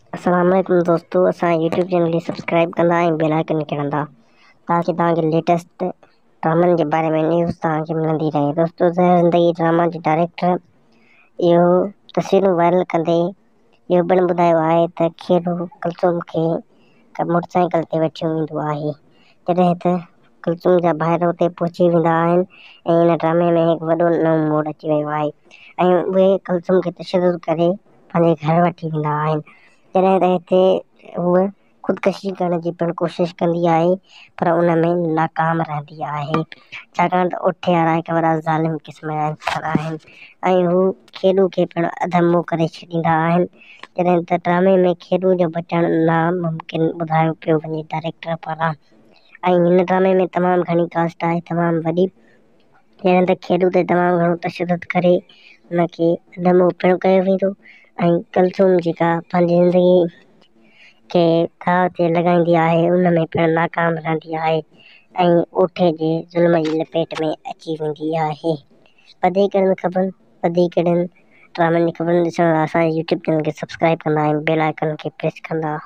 السلام عليڪم دوستو اسان يوٽيوب چينل کي سبسڪرائب ڪندا ۽ بيل آئيڪن کي هڻندا تاڪي توهان کي ليٽيسٽ ڊرامن جي باري ۾ نيوز توهان کي ملندي رهي. دوستو زهر زندگي ڊراما جي ڊائريڪٽر اهو تصويرون وائرل ڪندي اهو پڻ ٻڌايو آهي ته کيرو ڪلثوم کي موٽر سائيڪل تي وٺيو ويندو آهي جڏهن ته ڪلثوم جا ڀائر اتي پهچي ويندا آهن ۽ ان ڊرامي ۾ هڪ وڏو نئون موڙ اچي ويو آهي ۽ اهي ڪلثوم کي تشدد ڪري پنهنجي گهر وٺي ويندا آهن. جڏهن ته هتي هوء خودڪشي ڪرڻ جي پڻ ڪوشش ڪندي آهي پر ان ۾ ناڪام رهندي آهي، ڇاڪاڻ ته اوٺي وارا هڪ وڏا ظالم قسم جا انسان آهن ۽ هو کيڏو کي پڻ اڌ مئو ڪري ڇڏيندا آهن. جڏهن ته ڊرامي ۾ کيڏو جو بچڻ ناممڪن ٻڌايو پيو وڃي ڊائريڪٽر پاران ۽ هن ڊرامي ۾ تمام گهڻي ڪاسٽ آهي تمام وڏي. جڏهن ته کيڏو تي تمام گهڻو تشدد ڪري ان کي اڌ مئو پڻ ڪيو ويندو ۽ ڪلثوم جيڪا پنهنجي زندگي کي داء تي لڳائيندي آهي ان ۾ پڻ ناڪام رهندي آهي ۽ اوٺي جي ظلم جي لپيٽ ۾ اچي ويندي آهي. وڌيڪ اهڙين خبرن وڌيڪ اهڙين ڊرامن جي خبرن ڏسڻ لاء اسان جي يوٽيوب چينل کي سبسڪرائب ڪندا ۽ بيل آئيڪن کي پريس ڪندا.